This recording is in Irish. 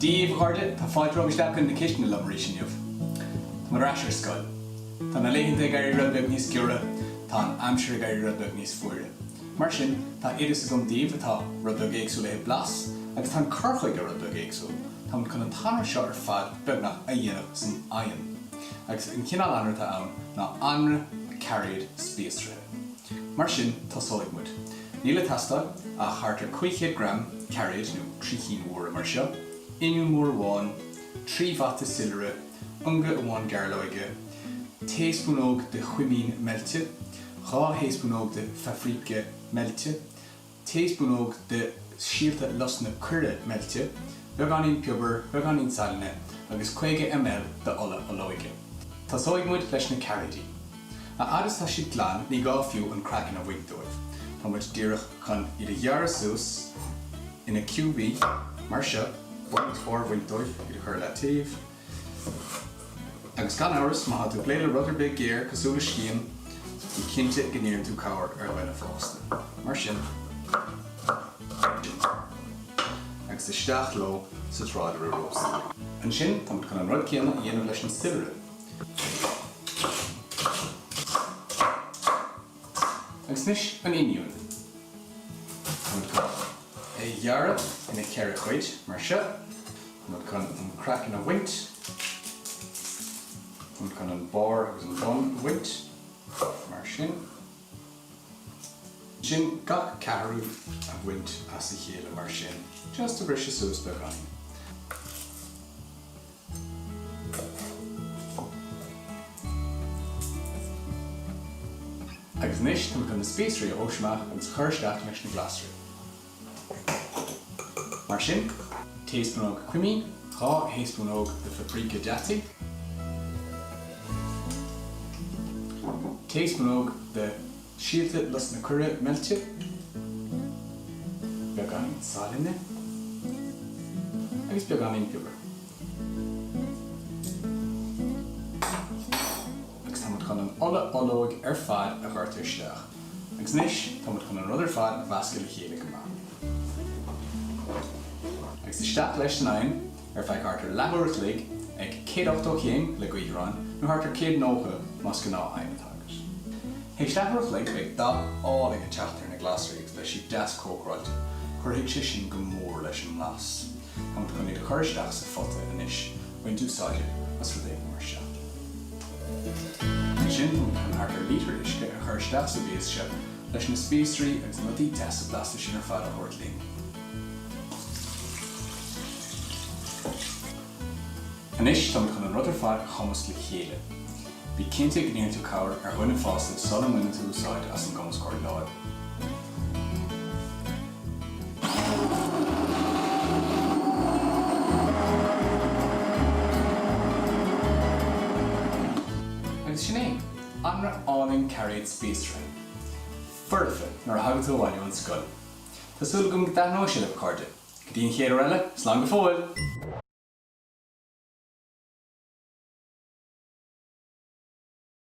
Dia daoibh, a chairde, tá fáilte romhaibh isteach chun na cistine liom arís inniu. Tá muid ar ais ar scoil. Tá na laethanta ag éirí rud beag níos giorra, tá an aimsir ag éirí rud beag níos fuaire. Mar sin, tá oideas agam daoibh atá rud beag éagsúil ó thaobh blas, agus tá an cur chuige rud beag éagsúil. Tá muid chun an t-anraith seo ar fad, beagnach, a dhéanamh san oigheann. Agus an cineál anraith atá ann ná anraith cairéad spíosraithe. Mar sin, tosóidh muid. Níl ag teastáil ach thart ar 500 gram cairéid, nó 3 chinn mhóra mar seo, oinniún mór amháin, 3 bhata soilire, ionga amháin gairleoige, taespúnóg de chuimín meilte, 2 thaespúnóg de phaifríce meilte, taespúnóg de shíolta lus na coire meilte, beagáinín piobair, beagáinín sailinne agus 50 ml d'ola olóige. Tosóidh muid leis na cairéidí. A fhad is tá siad glan, ní gá fiú an craiceann a bhaint dóibh. Tá muid díreach chun iad a ghearradh suas ina ciúbaí mar seo, an toir a bhaint dóibh, iad a chur i leataobh. Agus gan amhras, má tá tú ag plé le rud ar bith géar cosúil le scian, bí cinnte go n-iarrann tú cabhair ar dhuine fásta. Mar sin, agus isteach leo sa tráidire rósta. Ansin, tá muid chun an rud céanna a dhéanamh leis an soilire. Agus anois an oinniún. Tá muid chun é a ghearradh ina cheithre chuid, mar seo. Tá muid chun an craiceann a bhaint. Tá muid chun an barr agus an bun a bhaint, mar sin. Ansin gach ceathrú a bhaint as a chéile mar sin, just a bhriseadh suas beagáinín. Agus anois tá muid chun na spíosraí a thomhas amach agus a chur isteach leis na glasraí. Mar sin, taespúnóg cuimín, 2 thaespúnóg de phaprika deataigh, taespúnóg de Síolta lus na coire meilte, beagáinín sailinne agus beagáinín piobair. Agus tá muid chun an ola olóig ar fad a dhoirteadh isteach. Agus anois tá muid chun an rud ar fad a mheascadh le chéile go maith. Agus isteach leis san oigheann ar feadh thart ar leathuair a chloig ag 180 céim le gaothaireán nó thart ar 190 más gnáth-oigheann atá agat. Théis leathuair a chloig beidh dath álainn ag teacht ar na glasraí agus beidh siad deas cócaráilte. Cuirfidh sé sin go mór leis an mblas. Tá muid chun iad a chur isteach sa phota anois, baint úsáide as rud éigin mar seo. Ansin tá muid chun thart ar lítear uisce a chur isteach sa mhias seo leis na spíosraí agus na rudaí deasa blasta sin ar fad a thabhairt linn. Anois tá muid chun an rud ar fad a chumasc le chéile. Bí cinnte go n-iarrann tú cabhair ar dhuine fásta sula mbaineann tú úsáid as an gcumascóir láimhe. Agus sin é! Anraith álainn cairéad spíosraithe. Foirfe nuair a thagann tú abhaile ón scoil. Tá súil agam go dtaitneoidh sé libh, a chairde. Go dtí an chéad uair eile, slán go fóill!